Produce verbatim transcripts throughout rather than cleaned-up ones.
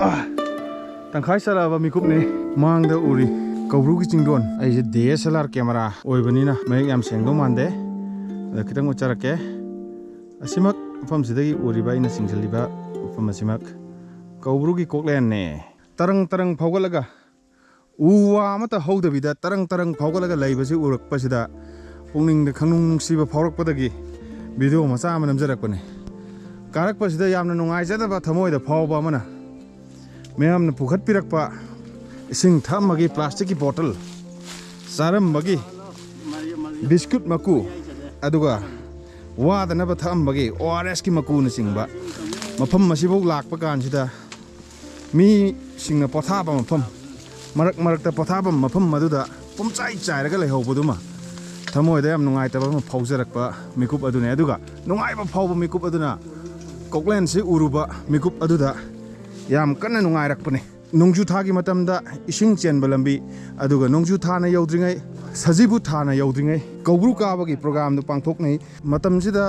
ꯑꯥ, ꯇꯪꯈꯥꯏ ꯆꯠꯂꯛꯑꯕ ꯃꯤꯀꯨꯞꯅꯤ꯫ ꯃꯥꯡꯗ ꯎꯔꯤ ꯀꯧꯕ꯭ꯔꯨꯒꯤ ꯆꯤꯡꯗꯣꯟ꯫ ꯑꯩꯁꯦ D S L R camera ꯑꯣꯏꯕꯅꯤꯅ ꯃꯌꯦꯛ ꯌꯥꯝ ꯁꯦꯡꯗꯧ ꯃꯥꯟꯗꯦ꯫ ꯑꯗ ꯈꯤꯇꯪ ꯎꯠꯆꯔꯛꯀꯦ꯫ ꯑꯁꯤꯃꯛ ꯃꯐꯝꯁꯤꯗꯒꯤ ꯎꯔꯤꯕ ꯑꯩꯅ ꯆꯤꯡꯁꯤꯜꯂꯤꯕ ꯃꯐꯝ ꯑꯁꯤꯃꯛ ꯀꯧꯕ꯭ꯔꯨꯒꯤ ꯀꯣꯛꯂꯦꯟꯅꯦ꯫ ꯇꯔꯪ ꯇꯔꯪ ꯐꯥꯎꯒꯠꯂꯒ ꯎ ꯋꯥ ꯑꯃꯠꯇ ꯍꯧꯗꯕꯤꯗ ꯇꯔꯪ ꯇꯔꯪ ꯐꯥꯎꯒꯠꯂꯒ ꯂꯩꯕꯁꯤ ꯎꯔꯛꯄꯁꯤꯗ ꯄꯨꯛꯅꯤꯡꯗ ꯈꯪꯅꯨꯡ ꯅꯨꯡꯁꯤꯕ ꯐꯥꯎꯔꯛꯄꯗꯒꯤ ꯚꯤꯗꯤꯑꯣ ꯃꯆꯥ ꯑꯃ ꯅꯝꯖꯔꯛꯄꯅꯤ꯫ ꯀꯥꯔꯛꯄꯁꯤꯗ ꯌꯥꯝꯅ ꯅꯨꯡꯉꯥꯏꯖꯗꯕ ꯊꯃꯣꯏꯗ ꯐꯥꯎꯕ ꯑꯃꯅ ꯃꯌꯥꯝꯅ ꯄꯨꯈꯠꯄꯤꯔꯛꯄ ꯏꯁꯤꯡ ꯊꯛꯑꯝꯕꯒꯤ ꯄ꯭ꯂꯥꯁꯇꯤꯛꯀꯤ ꯕꯣꯇꯜ, ꯆꯥꯔꯝꯕꯒꯤ ꯕꯤꯁꯀꯨꯠ ꯃꯀꯨ, ꯑꯗꯨꯒ ꯋꯥꯗꯅꯕ ꯊꯛꯑꯝꯕꯒꯤ ꯑꯣ ꯑꯥꯔ ꯑꯦꯁꯀꯤ ꯃꯀꯨꯅꯆꯤꯡꯕ ꯃꯐꯝ ꯑꯁꯤꯐꯥꯎ ꯂꯥꯛꯄ ꯀꯥꯟꯁꯤꯗ ꯃꯤꯁꯤꯡꯅ ꯄꯣꯊꯥꯕ ꯃꯐꯝ, ꯃꯔꯛ ꯃꯔꯛꯇ ꯄꯣꯊꯥꯐꯝ ꯃꯐꯝ ꯑꯗꯨꯗ ꯄꯨꯝꯆꯥꯏ ꯆꯥꯏꯔꯒ ꯂꯩꯍꯧꯕꯗꯨꯃ ꯊꯃꯣꯏꯗ ꯌꯥꯝ ꯅꯨꯡꯉꯥꯏꯇꯕ ꯑꯃ ꯐꯥꯎꯖꯔꯛꯄ ꯃꯤꯀꯨꯞ ꯑꯗꯨꯅꯤ꯫ ꯑꯗꯨꯒ ꯅꯨꯡꯉꯥꯏꯕ ꯐꯥꯎꯕ ꯃꯤꯀꯨꯞ ꯑꯗꯨꯅ ꯀꯣꯛꯂꯦꯟꯁꯤ ꯎꯔꯨꯕ ꯃꯤꯀꯨꯞ ꯑꯗꯨꯗ ꯌꯥꯝ ꯀꯟꯅ ꯅꯨꯡꯉꯥꯏꯔꯛꯄꯅꯤ꯫ ꯅꯣꯡꯖꯨ ꯊꯥꯒꯤ ꯃꯇꯝꯗ ꯏꯁꯤꯡ ꯆꯦꯟꯕ ꯂꯝꯕꯤ, ꯑꯗꯨꯒ ꯅꯣꯡꯖꯨ ꯊꯥꯅ ꯌꯧꯗ꯭ꯔꯤꯉꯩ, ꯁꯖꯤꯕꯨ ꯊꯥꯅ ꯌꯧꯗ꯭ꯔꯤꯉꯩ ꯀꯧꯕ꯭ꯔꯨ ꯀꯥꯕꯒꯤ ꯄ꯭ꯔꯣꯒꯥꯝꯗꯨ ꯄꯥꯡꯊꯣꯛꯅꯩ꯫ ꯃꯇꯝꯁꯤꯗ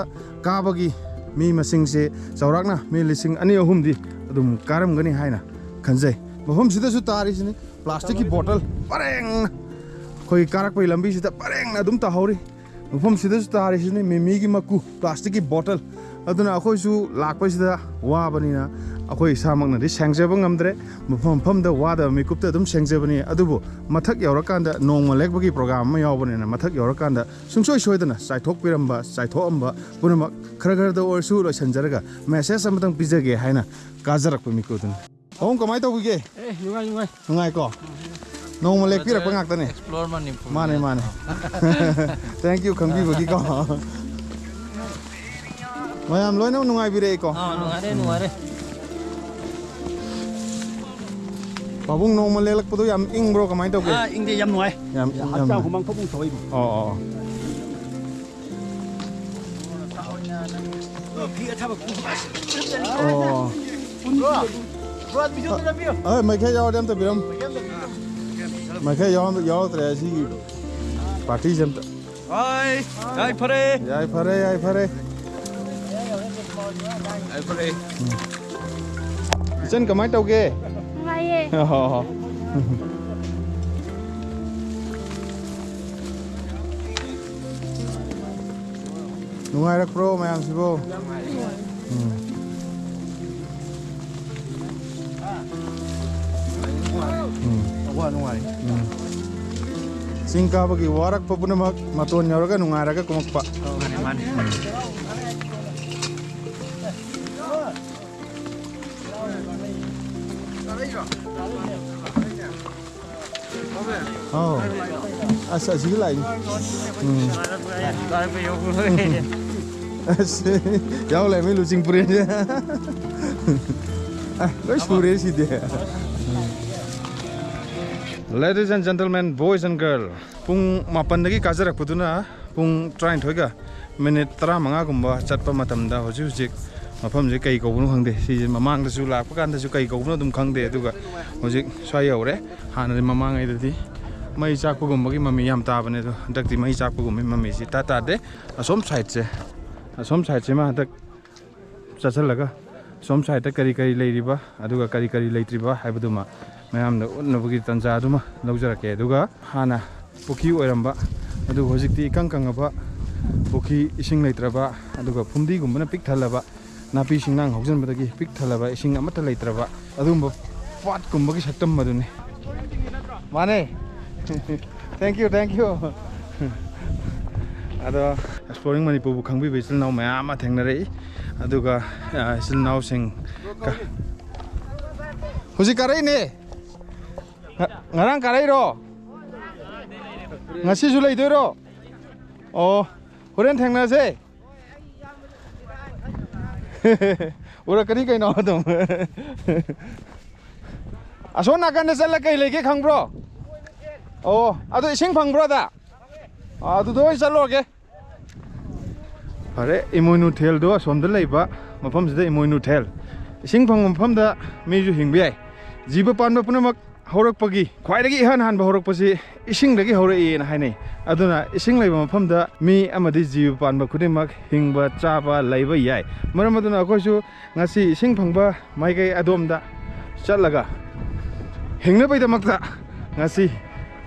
ꯀꯥꯕꯒꯤ ꯃꯤ ꯃꯁꯤꯡꯁꯦ ꯆꯥꯎꯔꯥꯛꯅ ꯃꯤ ꯂꯤꯁꯤꯡ ꯑꯅꯤ ꯑꯍꯨꯝꯗꯤ ꯑꯗꯨꯝ ꯀꯥꯔꯝꯒꯅꯤ ꯍꯥꯏꯅ ꯈꯟꯖꯩ꯫ ꯃꯐꯝꯁꯤꯗꯁꯨ ꯇꯥꯔꯤꯁꯤꯅꯤ ꯄ꯭ꯂꯥꯁꯇꯤꯛꯀꯤ ꯕꯣꯇꯜ ꯄꯔꯦꯡꯅ꯫ ꯑꯩꯈꯣꯏ ꯀꯥꯔꯛꯄꯒꯤ ꯂꯝꯕꯤꯁꯤꯗ ꯄꯔꯦꯡꯅ ꯑꯗꯨꯝ ꯇꯥꯍꯧꯔꯤ꯫ ꯃꯐꯝꯁꯤꯗꯁꯨ ꯇꯥꯔꯤꯁꯤꯅꯤ ꯃꯤꯃꯤꯒꯤ ꯃꯀꯨ, ꯄ꯭ꯂꯥꯁꯇꯤꯛꯀꯤ ꯕꯣꯇꯜ꯫ ꯑꯗꯨꯅ ꯑꯩꯈꯣꯏꯁꯨ ꯂꯥꯛꯄꯁꯤꯗ ꯋꯥꯕꯅꯤꯅ ꯑꯩꯈꯣꯏ ꯏꯁꯥꯃꯛꯅꯗꯤ ꯁꯦꯡꯖꯕ ꯉꯝꯗ꯭ꯔꯦ꯫ ꯃꯐꯝ ꯃꯐꯝꯗ ꯋꯥꯗꯕ ꯃꯤꯀꯨꯞꯇ ꯑꯗꯨꯝ ꯁꯦꯡꯖꯕꯅꯤ꯫ ꯑꯗꯨꯕꯨ ꯃꯊꯛ ꯌꯧꯔꯀꯥꯟꯗ ꯅꯣꯡꯃ ꯂꯦꯛꯄꯒꯤ ꯄ꯭ꯔꯣꯒꯥꯝ ꯑꯃ ꯌꯥꯎꯕꯅꯤꯅ ꯃꯊꯛ ꯌꯧꯔꯀꯥꯟꯗ ꯁꯨꯡꯁꯣꯏ ꯁꯣꯏꯗꯅ ꯆꯥꯏꯊꯣꯛꯄꯤꯔꯝꯕ, ꯆꯥꯏꯊꯣꯛꯑꯝꯕ ꯄꯨꯝꯅꯃꯛ ꯈꯔ ꯈꯔꯗ ꯑꯣꯏꯔꯁꯨ ꯂꯣꯏꯁꯤꯟꯖꯔꯒ ꯃꯦꯁꯦꯖ ꯑꯃꯇꯪ ꯄꯤꯖꯒꯦ ꯍꯥꯏꯅ ꯀꯥꯖꯔꯛꯄ ꯃꯤꯀꯨꯞꯇꯨꯅꯤ꯫ ꯑꯍꯨꯝ ꯀꯃꯥꯏꯅ ꯇꯧꯕꯤꯒꯦ? ꯑꯦ, ꯅꯨꯡꯉꯥꯏ, ꯅꯨꯡꯉꯥꯏ꯫ ꯅꯨꯡꯉꯥꯏꯀꯣ? ꯅꯣꯡꯃ ꯂꯦꯛꯄꯤꯔꯛꯄ ꯉꯥꯛꯇꯅꯦ꯫ Explore ꯃꯅꯤꯄꯨꯔ꯫ ꯃꯥꯅꯦ, ꯃꯥꯅꯦ꯫ Thank you ꯈꯪꯕꯤꯕꯒꯤꯀꯣ꯫ ꯃꯌꯥꯝ ꯂꯣꯏꯅꯃꯛ ꯅꯨꯡꯉꯥꯏꯕꯤꯔꯛꯑꯦꯀꯣ? ꯑꯥ, ꯅꯨꯡꯉꯥꯏꯔꯦ, ꯅꯨꯡꯉꯥꯏꯔꯦ꯫ ꯄꯥꯕꯨꯡ, ꯅꯣꯡꯃ ꯂꯦꯛꯂꯛꯄꯗꯣ ꯌꯥꯝ ꯏꯪꯕ꯭ꯔꯣ? ꯀꯃꯥꯏꯅ ꯇꯧꯒꯦ? ꯑꯥ, ꯏꯪꯗꯦ, ꯌꯥꯝ ꯅꯨꯡꯉꯥꯏ꯫ ꯌꯥꯝ, ꯌꯥꯝ ꯍꯛꯆꯥꯡ ꯅꯨꯡꯉꯥꯏ꯫ ꯍꯨꯃꯥꯡ ꯊꯣꯛꯄ ꯊꯣꯛꯏꯕꯣ꯫ ꯑꯣ, ꯑꯣ, ꯑꯣ꯫ ꯐꯤ ꯑꯊꯥꯕ ꯄꯨ-, ꯑꯣ꯫ ꯕ꯭ꯔꯣ, ꯕ꯭ꯔꯣ, ꯃꯤꯁꯨ ꯑꯝꯇ ꯅꯝꯕꯤꯌꯨ꯫ ꯑ, ꯃꯩꯈꯦꯠ ꯌꯥꯎꯔꯗꯤ ꯑꯝꯇ ꯄꯤꯔꯝꯃꯨ꯫ ꯃꯩꯈꯦꯠ ꯌꯥꯎꯔꯝ-, ꯌꯥꯎꯔꯛꯇ꯭ꯔꯦ ꯑꯁꯤꯒꯤ ꯄꯥꯔꯇꯤꯁꯦ ꯑꯝꯇ꯫ ꯍꯣꯏ, ꯌꯥꯏꯐꯔꯦ꯫ ꯌꯥꯏꯐꯔꯦ, ꯌꯥꯏꯐꯔꯦ꯫ ꯌꯥꯏꯐꯔꯦ꯫ ꯎꯝ꯫ ꯏꯆꯟ, ꯀꯃꯥꯏꯅ ꯇꯧꯒꯦ? ꯅꯨꯡꯉꯥꯏꯌꯦ꯫ ꯅꯨꯡꯉꯥꯏꯔꯛꯄ꯭ꯔꯣ ꯃꯌꯥꯝꯁꯤꯕꯨ? ꯎꯝ꯫ ꯎꯝ꯫ ꯋꯥ ꯅꯨꯡꯉꯥꯏ꯫ ꯎꯝ꯫ ꯆꯤꯡ ꯀꯥꯕꯒꯤ ꯋꯥꯔꯛꯄ ꯄꯨꯝꯅꯃꯛ ꯃꯇꯣꯟ ꯌꯧꯔꯒ ꯅꯨꯡꯉꯥꯏꯔꯒ ꯀꯨꯝꯃꯛꯄ꯫ ꯃꯥꯅꯦ, ꯃꯥꯅꯦ꯫ ꯑꯧ꯫ ꯑꯁ, ꯑꯁꯤꯒꯤ ꯂꯥꯏꯟ꯫ ꯎꯝ꯫ ꯑꯁ, ꯌꯥꯎ ꯂꯩꯔꯝꯃꯤ ꯂꯨꯆꯤꯡ ꯄꯨꯔꯦꯟꯁꯦ꯫ ꯑ, ꯂꯣꯏ ꯁꯨꯔꯦ ꯁꯤꯗꯤ꯫ Ladies and gentlemen, boys and girl, ꯄꯨꯡ ꯃꯥꯄꯟꯗꯒꯤ ꯀꯥꯖꯔꯛꯄꯗꯨꯅ ꯄꯨꯡ ꯇꯔꯥꯅꯤꯊꯣꯏꯒ ꯃꯤꯅꯤꯠ ꯇꯔꯥꯃꯉꯥꯒꯨꯝꯕ ꯆꯠꯄ ꯃꯇꯝꯗ ꯍꯧꯖꯤꯛ ꯍꯧꯖꯤꯛ ꯃꯐꯝꯁꯦ ꯀꯩ ꯀꯧꯕꯅꯣ ꯈꯪꯗꯦ꯫ ꯁꯤꯁꯦ ꯃꯃꯥꯡꯗꯁꯨ ꯂꯥꯛꯄ ꯀꯥꯟꯗꯁꯨ ꯀꯩ ꯀꯧꯕꯅꯣ ꯑꯗꯨꯝ ꯈꯪꯗꯦ꯫ ꯑꯗꯨꯒ ꯍꯧꯖꯤꯛ ꯁ꯭ꯋꯥꯏ ꯌꯧꯔꯦ꯫ ꯍꯥꯟꯅꯗꯤ ꯃꯃꯥꯡꯉꯩꯗꯗꯤ ꯃꯩ ꯆꯥꯛꯄꯒꯨꯝꯕꯒꯤ ꯃꯃꯤ ꯌꯥꯝ ꯇꯥꯕꯅꯦ, ꯑꯗꯣ ꯍꯟꯗꯛꯇꯤ ꯃꯩ ꯆꯥꯛꯄꯒꯨꯝꯕꯒꯤ ꯃꯃꯤꯁꯤ ꯏꯇꯥ ꯇꯥꯗꯦ꯫ ꯑꯁꯣꯝ ꯁꯥꯏꯠꯁꯦ, ꯑꯁꯣꯝ ꯁꯥꯏꯠꯁꯤꯃ ꯍꯟꯗꯛ ꯆꯠꯁꯤꯜꯂꯒ ꯑꯁꯣꯝ ꯁꯥꯏꯠꯇ ꯀꯔꯤ ꯀꯔꯤ ꯂꯩꯔꯤꯕ, ꯑꯗꯨꯒ ꯀꯔꯤ ꯀꯔꯤ ꯂꯩꯇ꯭ꯔꯤꯕ ꯍꯥꯏꯕꯗꯨꯃ ꯃꯌꯥꯝꯗ ꯎꯠꯅꯕꯒꯤ ꯇꯥꯟꯖꯥꯗꯨꯃ ꯂꯧꯖꯔꯛꯀꯦ꯫ ꯑꯗꯨꯒ ꯍꯥꯟꯅ ꯄꯨꯈ꯭ꯔꯤ ꯑꯣꯏꯔꯝꯕ, ꯑꯗꯨꯒ ꯍꯧꯖꯤꯛꯇꯤ ꯏꯀꯪ ꯀꯪꯉꯕ ꯄꯨꯈ꯭ꯔꯤ, ꯏꯁꯤꯡ ꯂꯩꯇ꯭ꯔꯕ, ꯑꯗꯨꯒ ꯐꯨꯝꯗꯤꯒꯨꯝꯕꯅ ꯄꯤꯛ ꯊꯜꯂꯕ, ꯅꯥꯄꯤ ꯁꯤꯡꯅꯥꯡ ꯍꯧꯖꯤꯟꯕꯗꯒꯤ ꯄꯤꯛ ꯊꯜꯂꯕ, ꯏꯁꯤꯡ ꯑꯃꯠꯇ ꯂꯩꯇ꯭ꯔꯕ, ꯑꯗꯨꯒꯨꯝꯕ ꯄꯥꯠꯀꯨꯝꯕꯒꯤ ꯁꯛꯇꯝ ꯑꯗꯨꯅꯤ꯫ ꯃꯥꯅꯦ꯫ Thank you, thank you꯫ ꯑꯗꯣ Exploring ꯃꯅꯤꯄꯨꯔꯕꯨ ꯈꯪꯕꯤꯕ ꯏꯆꯤꯜ ꯏꯅꯥꯎ ꯃꯌꯥꯝ ꯑꯃ ꯊꯦꯡꯅꯔꯛꯏ꯫ ꯑꯗꯨꯒ, ꯑ, ꯏꯆꯤꯜ ꯏꯅꯥꯎꯁꯤꯡ ꯀ-, ꯍꯧꯖꯤꯛ ꯀꯥꯔꯛꯏꯅꯦ꯫ ꯉ-, ꯉꯔꯥꯡ ꯀꯥꯔꯛꯏꯔꯣ? ꯉꯁꯤꯁꯨ ꯂꯩꯗꯣꯏꯔꯣ? ꯑꯣ, ꯍꯣꯔꯦꯟ ꯊꯦꯡꯅꯁꯦ꯫ ꯎꯔꯛꯀꯅꯤ ꯀꯩꯅꯣ ꯑꯗꯨꯝ꯫ ꯑꯁꯣꯝ ꯅꯥꯀꯟꯗ ꯆꯠꯂ ꯀꯩ ꯂꯩꯒꯦ ꯈꯪꯕ꯭ꯔꯣ? ꯑꯣ, ꯑꯗꯨ ꯏꯁꯤꯡ ꯐꯪꯕ꯭ꯔꯣ ꯑꯗ? ꯑꯥ, ꯑꯗꯨꯗ ꯑꯣꯏꯅ ꯆꯠꯂꯨꯔꯒꯦ꯫ ꯐꯔꯦ, ꯏꯃꯣꯏꯅꯨ ꯊꯦꯜꯗꯣ ꯑꯁꯣꯝꯗ ꯂꯩꯕ ꯃꯐꯝꯁꯤꯗ ꯏꯃꯣꯏꯅꯨ ꯊꯦꯜ꯫ ꯏꯁꯤꯡ ꯐꯪꯕ ꯃꯐꯝꯗ ꯃꯤꯁꯨ ꯍꯤꯡꯕ ꯌꯥꯏ꯫ ꯖꯤꯕ ꯄꯥꯟꯕ ꯄꯨꯝꯅꯃꯛ ꯍꯧꯔꯛꯄꯒꯤ ꯈ꯭ꯋꯥꯏꯗꯒꯤ ꯏꯍꯥꯟ ꯍꯥꯟꯕ ꯍꯧꯔꯛꯄꯁꯤ ꯏꯁꯤꯡꯗꯒꯤ ꯍꯧꯔꯛꯏꯅ ꯍꯥꯏꯅꯩ꯫ ꯑꯗꯨꯅ ꯏꯁꯤꯡ ꯂꯩꯕ ꯃꯐꯝꯗ ꯃꯤ ꯑꯃꯗꯤ ꯖꯤꯕ ꯄꯥꯟꯕ ꯈꯨꯗꯤꯡꯃꯛ ꯍꯤꯡꯕ ꯆꯥꯕ ꯂꯩꯕ ꯌꯥꯏ꯫ ꯃꯔꯝ ꯑꯗꯨꯅ ꯑꯩꯈꯣꯏꯁꯨ ꯉꯁꯤ ꯏꯁꯤꯡ ꯐꯪꯕ ꯃꯥꯏꯀꯩ ꯑꯗꯣꯝꯗ ꯆꯠꯂꯒ ꯍꯤꯡꯅꯕꯒꯤꯗꯃꯛꯇ ꯉꯁꯤ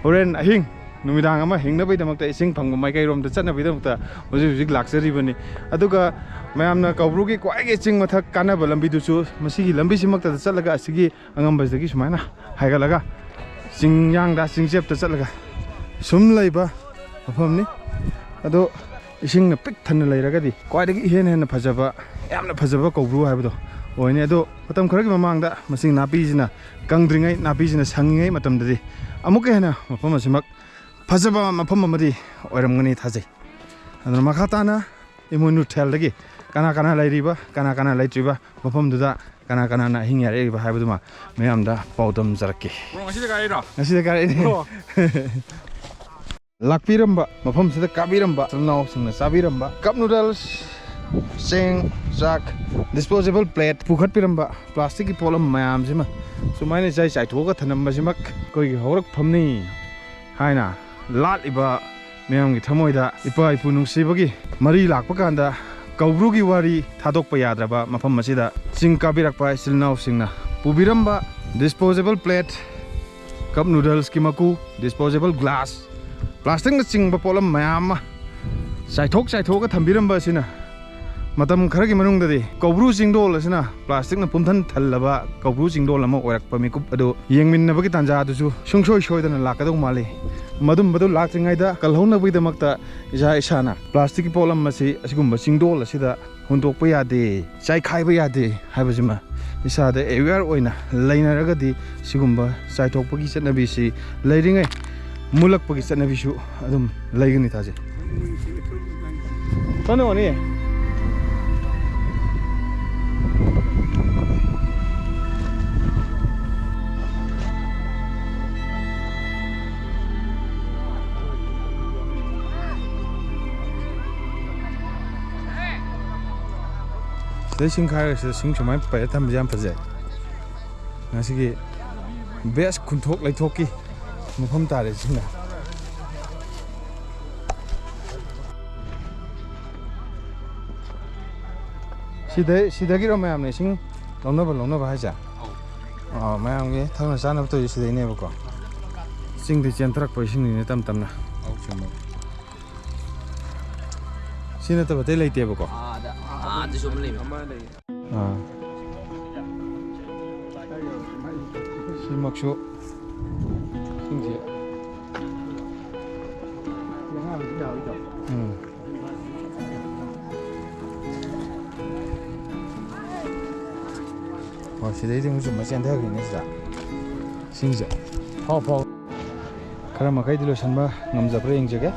ꯍꯣꯔꯦꯟ ꯑꯍꯤꯡ ꯅꯨꯃꯤꯗꯥꯡ ꯑꯃ ꯍꯤꯡꯅꯕꯒꯤꯗꯃꯛꯇ ꯏꯁꯤꯡ ꯐꯪꯕ ꯃꯥꯏꯀꯩꯔꯣꯝꯗ ꯆꯠꯅꯕꯒꯤꯗꯃꯛꯇ ꯍꯧꯖꯤꯛ ꯍꯧꯖꯤꯛ ꯂꯥꯛꯆꯔꯤꯕꯅꯤ꯫ ꯑꯗꯨꯒ ꯃꯌꯥꯝꯅ ꯀꯧꯕ꯭ꯔꯨꯒꯤ ꯈ꯭ꯋꯥꯏꯗꯒꯤ ꯆꯤꯡ ꯃꯊꯛ ꯀꯥꯟꯅꯕ ꯂꯝꯕꯤꯗꯨꯁꯨ ꯃꯁꯤꯒꯤ ꯂꯝꯕꯤꯁꯤꯃꯛꯇꯗ ꯆꯠꯂꯒ ꯑꯁꯤꯒꯤ ꯑꯉꯝꯕꯁꯤꯗꯒꯤ ꯁꯨꯃꯥꯏꯅ ꯍꯥꯏꯒꯠꯂꯒ ꯆꯤꯡꯌꯥꯡꯗ, ꯆꯤꯡꯆꯦꯞꯇ ꯆꯠꯂꯒ ꯁꯨꯝ ꯂꯩꯕ ꯃꯐꯝꯅꯤ꯫ ꯑꯗꯣ ꯏꯁꯤꯡꯅ ꯄꯤꯛ ꯊꯟꯅ ꯂꯩꯔꯒꯗꯤ ꯈ꯭ꯋꯥꯏꯗꯒꯤ ꯏꯍꯦꯟ ꯍꯦꯟꯅ ꯐꯖꯕ, ꯌꯥꯝꯅ ꯐꯖꯕ ꯀꯧꯕ꯭ꯔꯨ ꯍꯥꯏꯕꯗꯣ ꯑꯣꯏꯅꯤ꯫ ꯑꯗꯣ ꯃꯇꯝ ꯈꯔꯒꯤ ꯃꯃꯥꯡꯗ ꯃꯁꯤ ꯅꯥꯄꯤꯁꯤꯅ ꯀꯪꯗ꯭ꯔꯤꯉꯩ, ꯅꯥꯄꯤꯁꯤꯅ ꯁꯪꯉꯤꯉꯩ ꯃꯇꯝꯗꯗꯤ ꯑꯃꯨꯛꯀ ꯍꯦꯟꯅ ꯃꯐꯝ ꯑꯁꯤꯃꯛ ꯐꯖꯕ ꯃꯐꯝ ꯑꯃꯗꯤ ꯑꯣꯏꯔꯝꯒꯅꯤ ꯊꯥꯖꯩ꯫ ꯑꯗꯨꯅ ꯃꯈꯥ ꯇꯥꯅ ꯏꯃꯣꯏꯅꯨ ꯊꯦꯜꯗꯒꯤ ꯀꯅꯥ ꯀꯅꯥ ꯂꯩꯔꯤꯕ, ꯀꯅꯥ ꯀꯅꯥ ꯂꯩꯇ꯭ꯔꯤꯕ, ꯃꯐꯝꯗꯨꯗ ꯀꯅꯥ ꯀꯅꯥꯅ ꯑꯍꯤꯡ ꯌꯥꯔꯦꯛꯏꯕ ꯍꯥꯏꯕꯗꯨꯃ ꯃꯌꯥꯝꯗ ꯄꯥꯎꯗꯝꯖꯔꯛꯀꯦ꯫ ꯕ꯭ꯔꯣ, ꯉꯁꯤꯗ ꯀꯥꯏꯔꯣ? ꯉꯁꯤꯗ ꯀꯥꯔꯛꯏꯅꯦ꯫ ꯑꯣ꯫ ꯂꯥꯛꯄꯤꯔꯝꯕ, ꯃꯐꯝꯁꯤꯗ ꯀꯥꯕꯤꯔꯝꯕ ꯏꯆꯤꯜ ꯏꯅꯥꯎꯁꯤꯡꯅ ꯆꯥꯕꯤꯔꯝꯕ cup noodles, ꯆꯦꯡ, ꯆꯥꯛ, disposable plate ꯄꯨꯈꯠꯄꯤꯔꯝꯕ plastic ꯀꯤ ꯄꯣꯠꯂꯝ ꯃꯌꯥꯝꯁꯤꯃ ꯁꯨꯃꯥꯏꯅ ꯏꯆꯥꯏ ꯆꯥꯏꯊꯣꯛꯑꯒ ꯊꯅꯝꯕꯁꯤꯃꯛ ꯑꯩꯈꯣꯏꯒꯤ ꯍꯧꯔꯛꯐꯝꯅꯤ ꯍꯥꯏꯅ ꯂꯥꯠꯂꯤꯕ ꯃꯤꯌꯥꯝꯒꯤ ꯊꯃꯣꯏꯗ ꯏꯄꯥ ꯏꯄꯨ ꯅꯨꯡꯁꯤꯕꯒꯤ ꯃꯔꯤ ꯂꯥꯛꯄ ꯀꯥꯟꯗ ꯀꯧꯕ꯭ꯔꯨꯒꯤ ꯋꯥꯔꯤ ꯊꯥꯗꯣꯛꯄ ꯌꯥꯗ꯭ꯔꯕ ꯃꯐꯝ ꯑꯁꯤꯗ ꯆꯤꯡ ꯀꯥꯕꯤꯔꯛꯄ ꯏꯆꯤꯜ ꯏꯅꯥꯎꯁꯤꯡꯅ ꯄꯨꯕꯤꯔꯝꯕ disposable plate, cup noodles ꯀꯤ ꯃꯀꯨ, disposable glass, plastic ꯅꯆꯤꯡꯕ ꯄꯣꯠꯂꯝ ꯃꯌꯥꯝ ꯑꯃ ꯆꯥꯏꯊꯣꯛ ꯆꯥꯏꯊꯣꯛꯑꯒ ꯊꯝꯕꯤꯔꯝꯕ ꯑꯁꯤꯅ ꯃꯇꯝ ꯈꯔꯒꯤ ꯃꯅꯨꯡꯗꯗꯤ ꯀꯧꯕ꯭ꯔꯨ ꯆꯤꯡꯗꯣꯜ ꯑꯁꯤꯅ plastic ꯅ ꯄꯨꯝꯊꯟ ꯊꯜꯂꯕ ꯀꯧꯕ꯭ꯔꯨ ꯆꯤꯡꯗꯣꯜ ꯑꯃ ꯑꯣꯏꯔꯛꯄ ꯃꯤꯀꯨꯞ ꯑꯗꯨ ꯌꯦꯡꯃꯤꯟꯅꯕꯒꯤ ꯇꯥꯟꯖꯥ ꯑꯗꯨꯁꯨ ꯁꯨꯡꯁꯣꯏ ꯁꯣꯏꯗꯅ ꯂꯥꯛꯀꯗꯧ ꯃꯥꯜꯂꯤ꯫ ꯃꯗꯨꯝꯕꯗꯨ ꯂꯥꯛꯇ꯭ꯔꯤꯉꯩꯗ ꯀꯜꯍꯧꯅꯕꯒꯤꯗꯃꯛꯇ ꯏꯁꯥ ꯏꯁꯥꯅ plastic ꯀꯤ ꯄꯣꯠꯂꯝ ꯑꯁꯤ ꯑꯁꯤꯒꯨꯝꯕ ꯆꯤꯡꯗꯣꯜ ꯑꯁꯤꯗ ꯍꯨꯟꯗꯣꯛꯄ ꯌꯥꯗꯦ, ꯆꯥꯏꯈꯥꯏꯕ ꯌꯥꯗꯦ ꯍꯥꯏꯕꯁꯤꯃ ꯏꯁꯥꯗ aware ꯑꯣꯏꯅ ꯂꯩꯅꯔꯒꯗꯤ ꯁꯤꯒꯨꯝꯕ ꯆꯥꯏꯊꯣꯛꯄꯒꯤ ꯆꯠꯅꯕꯤꯁꯤ ꯂꯩꯔꯤꯉꯩ ꯃꯨꯜꯂꯛꯄꯒꯤ ꯆꯠꯅꯕꯤꯁꯨ ꯑꯗꯨꯝ ꯂꯩꯒꯅꯤ ꯊꯥꯖꯩ꯫ ꯀꯩꯅꯣꯅꯤ꯫ ꯁꯤꯗꯩ ꯁꯤꯡ ꯈꯥꯏꯔꯒ ꯁꯤꯗ ꯁꯤꯡ ꯁꯨꯃꯥꯏꯅ ꯄꯩꯔ ꯊꯝꯕꯁꯦ ꯌꯥꯝ ꯐꯖꯩ꯫ ꯉꯁꯤꯒꯤ ꯕꯦꯁ ꯈꯨꯟꯊꯣꯛ ꯂꯩꯊꯣꯛꯀꯤ ꯃꯐꯝ ꯇꯥꯔꯦ ꯁꯤꯅ꯫ ꯁꯤꯗꯩ, ꯁꯤꯗꯒꯤꯔꯣ ꯃꯌꯥꯝꯅ ꯏꯁꯤꯡ ꯂꯧꯅꯕ, ꯂꯧꯅꯕ ꯍꯥꯏꯁꯦ? ꯑꯥ, ꯃꯌꯥꯝꯒꯤ ꯊꯛꯅ ꯆꯥꯅꯕ ꯇꯧꯔꯤꯁꯦ ꯁꯤꯗꯩꯅꯦꯕꯀꯣ꯫ ꯆꯤꯡꯗꯤ ꯆꯦꯟꯊꯔꯛꯄ ꯏꯁꯤꯡꯅꯤꯅꯦ ꯇꯞ ꯇꯞꯅ꯫ ꯁꯤ ꯅꯠꯇꯕ ꯑꯇꯩ ꯂꯩꯇꯦꯕꯀꯣ꯫ ꯑꯥꯗꯁꯨ ꯑꯃ ꯂꯩꯕ꯫ ꯑꯥ꯫ ꯁꯤꯃꯛꯁꯨ ꯏꯁꯤꯡꯁꯦ꯫ ꯎꯝ꯫ ꯑꯣ, ꯁꯤꯗꯩꯗꯤ ꯑꯃꯨꯛ ꯆꯨꯝꯃ ꯆꯦꯟꯊꯈ꯭ꯔꯤꯅꯦ ꯁꯤꯗ꯫ ꯏꯁꯤꯡꯁꯦ꯫ ꯐꯥꯎ, ꯐꯥꯎ꯫ ꯈꯔ ꯃꯈꯩꯗꯤ ꯂꯣꯏꯁꯤꯟꯕ ꯉꯝꯖꯕ꯭ꯔꯥ ꯌꯦꯡꯖꯒꯦ꯫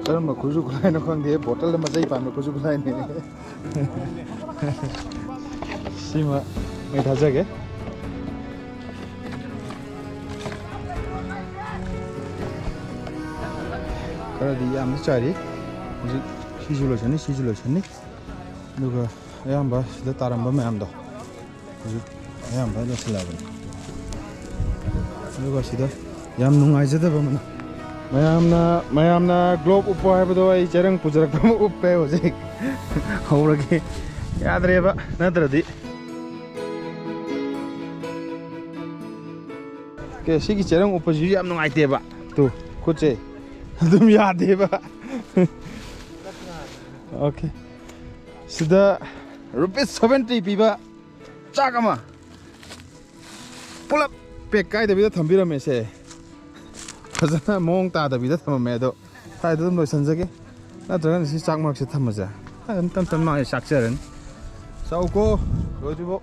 ꯀꯔꯝꯕ ꯈꯨꯠꯁꯨ ꯈꯨꯠꯂꯥꯏꯅꯣ ꯈꯪꯗꯦ, ꯕꯣꯇꯜꯗ ꯃꯆꯩ ꯄꯥꯟꯕ ꯈꯨꯠꯁꯨ ꯈꯨꯠꯂꯥꯏꯅꯤ꯫ ꯁꯤꯃ ꯑꯩ ꯊꯥꯖꯒꯦ꯫ ꯈꯔꯗꯤ ꯌꯥꯝꯅ ꯆꯥꯏꯔꯤ꯫ ꯍꯧꯖꯤꯛ ꯁꯤꯁꯨ ꯂꯣꯏꯁꯟꯅꯤ, ꯁꯤꯁꯨ ꯂꯣꯏꯁꯟꯅꯤ꯫ ꯑꯗꯨꯒ ꯑꯌꯥꯝꯕ ꯁꯤꯗ ꯇꯥꯔꯝꯕ ꯃꯌꯥꯝꯗꯣ ꯍꯧꯖꯤꯛ ꯑꯌꯥꯝꯕ ꯂꯣꯏꯁꯤꯜꯂꯛꯑꯕꯅꯤ꯫ ꯑꯗꯨꯒ ꯁꯤꯗ ꯌꯥꯝ ꯅꯨꯡꯉꯥꯏꯖꯗꯕ ꯑꯃꯅ, ꯃꯌꯥꯝꯅ, ꯃꯌꯥꯝꯅ ꯒ꯭ꯂꯣꯞ ꯎꯞꯄꯣ ꯍꯥꯏꯕꯗꯣ ꯑꯩ ꯆꯦꯔꯪ ꯄꯨꯖꯔꯛꯄ ꯑꯃ ꯎꯞꯄꯦ ꯍꯧꯖꯤꯛ꯫ ꯍꯧꯔꯒꯦ꯫ ꯌꯥꯗ꯭ꯔꯦꯕ ꯅꯠꯇ꯭ꯔꯗꯤ꯫ ꯀꯦ, ꯁꯤꯒꯤ ꯆꯦꯔꯪ ꯎꯞꯄꯁꯤꯁꯨ ꯌꯥꯝ ꯅꯨꯡꯉꯥꯏꯇꯦꯕ꯫ ꯇꯨ, ꯈꯨꯠꯁꯦ ꯑꯗꯨꯝ ꯌꯥꯗꯦꯕ꯫ ꯑꯣꯀꯦ꯫ ꯁꯤꯗ ꯔꯨꯄꯤꯁ ꯁꯚꯦꯟꯇꯤ ꯄꯤꯕ ꯆꯥꯛ ꯑꯃ ꯄꯨꯂꯞ ꯄꯦꯛ ꯀꯥꯏꯗꯕꯤꯗ ꯊꯝꯕꯤꯔꯝꯃꯦꯁꯦ꯫ ꯐꯖꯅ ꯃꯑꯣꯡ ꯇꯥꯗꯕꯤꯗ ꯊꯝꯃꯝꯃꯦ꯫ ꯑꯗꯣ ꯁ꯭ꯋꯥꯏꯗ ꯑꯗꯨꯝ ꯂꯣꯏꯁꯤꯟꯖꯒꯦ꯫ ꯅꯠꯇ꯭ꯔꯒꯅ ꯁꯤ ꯆꯥꯛ ꯃꯔꯛꯁꯤꯗ ꯊꯝꯃꯁꯦ꯫ ꯑꯗꯨꯝ ꯇꯞ ꯇꯞꯅ ꯃꯥꯒꯤ ꯆꯥꯛꯆꯔꯅꯤ꯫ ꯆꯥꯎꯀꯣ, ꯂꯣꯏꯗ꯭ꯔꯤꯕꯣ꯫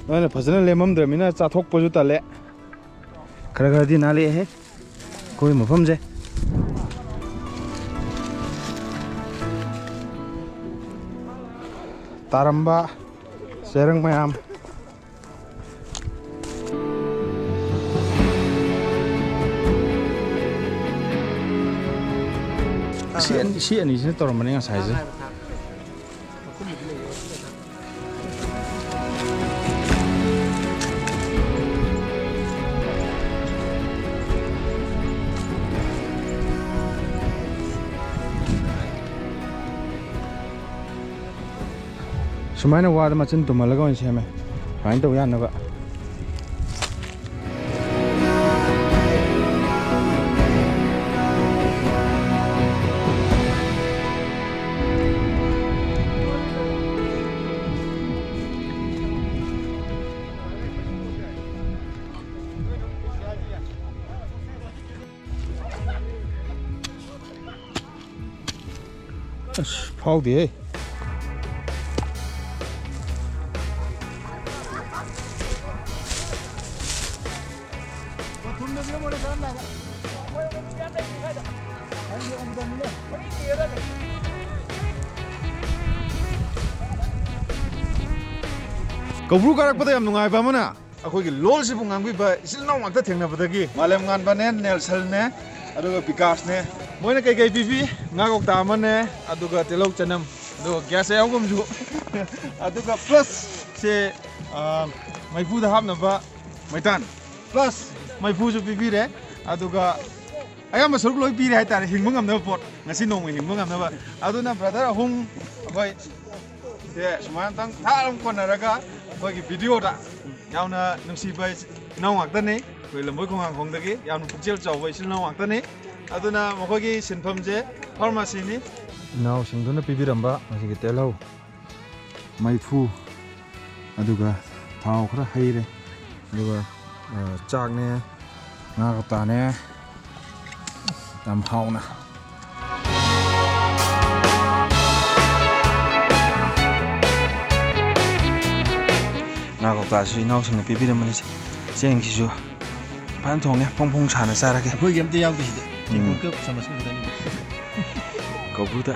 ꯅꯣꯏꯅ ꯐꯖꯅ ꯂꯦꯝꯃꯝꯗ꯭ꯔꯕꯅꯤꯅ ꯆꯥꯊꯣꯛꯄꯁꯨ ꯇꯜꯂꯦ꯫ ꯈꯔ ꯈꯔꯗꯤ ꯅꯥꯜꯂꯛꯑꯦꯍꯦ ꯑꯩꯈꯣꯏ ꯃꯐꯝꯁꯦ꯫ ꯇꯥꯔꯝꯕ ꯆꯦꯔꯪ ꯃꯌꯥꯝ꯫ ꯁꯤ ꯑꯅꯤ, ꯁꯤ ꯑꯅꯤꯁꯤꯅ ꯇꯧꯔꯝꯕꯅꯤ ꯉꯁꯥꯏꯁꯦ꯫ ꯁꯨꯃꯥꯏꯅ ꯋꯥꯗ ꯃꯆꯤꯟ ꯇꯨꯝꯍꯜꯂꯒ ꯑꯣꯏꯅ ꯁꯦꯝꯃꯦ, ꯁꯨꯃꯥꯏꯅ ꯇꯧ ꯌꯥꯅꯕ꯫ ꯑꯁ, ꯐꯥꯎꯗꯦꯍꯦ꯫ ꯀꯧꯕ꯭ꯔꯨ ꯀꯥꯔꯛꯄꯗ ꯌꯥꯝ ꯅꯨꯡꯉꯥꯏꯕ ꯑꯃꯅ, ꯑꯩꯈꯣꯏꯒꯤ ꯂꯣꯜꯁꯤꯕꯨ ꯉꯥꯡꯕꯤꯕ ꯏꯆꯤꯜ ꯏꯅꯥꯎ ꯉꯥꯛꯇ ꯊꯦꯡꯅꯕꯗꯒꯤ, ꯃꯥꯂꯦꯝꯉꯥꯟꯕꯅꯦ, ꯅꯦꯜꯁꯟꯅꯦ, ꯑꯗꯨꯒ ꯕꯤꯀꯥꯁꯅꯦ, ꯃꯣꯏꯅ ꯀꯩꯀꯩ ꯄꯤꯕꯤ? ꯉꯥ ꯀꯧꯇꯥ ꯑꯃꯅꯦ, ꯑꯗꯨꯒ ꯇꯤꯜꯍꯧ ꯆꯅꯝ, ꯑꯗꯨꯒ ꯒ꯭ꯌꯥꯁ ꯑꯌꯥꯎꯕ ꯑꯃꯁꯨ, ꯑꯗꯨꯒ ꯄ꯭ꯂꯁ ꯁꯦ, ꯑ, ꯃꯩꯐꯨꯗ ꯍꯥꯞꯅꯕ ꯃꯩꯇꯥꯟ, ꯄ꯭ꯂꯁ ꯃꯩꯐꯨꯁꯨ ꯄꯤꯕꯤꯔꯦ, ꯑꯗꯨꯒ ꯑꯌꯥꯝꯕ ꯁꯔꯨꯛ ꯂꯣꯏ ꯄꯤꯔꯦ ꯍꯥꯏꯇꯥꯔꯦ, ꯍꯤꯡꯕ ꯉꯝꯅꯕ ꯄꯣꯠ, ꯉꯁꯤ ꯅꯣꯡꯃ ꯍꯤꯡꯕ ꯉꯝꯅꯕ꯫ ꯑꯗꯨꯅ ꯕ꯭ꯔꯗꯔ ꯑꯍꯨꯝ ꯑꯩꯈꯣꯏ ꯁꯦ ꯁꯨꯃꯥꯏꯅ ꯑꯝꯇꯪ ꯊꯥꯛ ꯑꯃ ꯀꯣꯟꯅꯔꯒ ꯑꯩꯈꯣꯏꯒꯤ ꯚꯤꯗꯤꯑꯣꯗ ꯌꯥꯝꯅ ꯅꯨꯡꯁꯤꯕ ꯏꯅꯥꯎ ꯉꯥꯛꯇꯅꯤ, ꯑꯩꯈꯣꯏ ꯂꯝꯕꯣꯏ ꯈꯣꯡꯅꯥꯡꯈꯣꯡꯗꯒꯤ ꯌꯥꯝꯅ ꯄꯨꯛꯆꯦꯜ ꯆꯥꯎꯕ ꯏꯆꯤꯜ ꯏꯅꯥꯎ ꯉꯥꯛꯇꯅꯤ꯫ ꯑꯗꯨꯅ ꯃꯈꯣꯏꯒꯤ ꯁꯤꯟꯐꯝꯁꯦ ꯐꯥꯔꯃꯥꯁꯤꯅꯤ꯫ ꯏꯅꯥꯎꯁꯤꯡꯗꯨꯅ ꯄꯤꯕꯤꯔꯝꯕ ꯃꯁꯤꯒꯤ ꯇꯦꯜꯍꯧ, ꯃꯩꯐꯨ, ꯑꯗꯨꯒ ꯊꯥꯎ ꯈꯔ ꯍꯩꯔꯦ, ꯑꯗꯨꯒ, ꯑ, ꯆꯥꯛꯅꯦ, ꯉꯥ ꯀꯧꯇꯥꯅꯦ, ꯌꯥꯝ ꯍꯥꯎꯅ꯫ ꯉꯥ ꯀꯧꯇꯥꯁꯨ ꯏꯅꯥꯎꯁꯤꯡꯅ ꯄꯤꯕꯤꯔꯝꯕꯅꯤ꯫ ꯆꯦꯡꯁꯤꯁꯨ ꯐꯖꯅ ꯊꯣꯡꯉꯦ, ꯐꯣꯡ ꯐꯣꯡ ꯁꯥꯅ ꯆꯥꯔꯒꯦ꯫ ꯑꯩꯈꯣꯏꯒꯤ ꯑꯝꯇ ꯌꯥꯎꯗꯦ ꯁꯤꯗ꯫ ꯎꯝ꯫ ꯇꯦꯡꯀꯣꯠꯀ ꯆꯥꯃꯁꯀ ꯈꯛꯇꯅꯤ꯫ ꯀꯧꯕ꯭ꯔꯨꯗ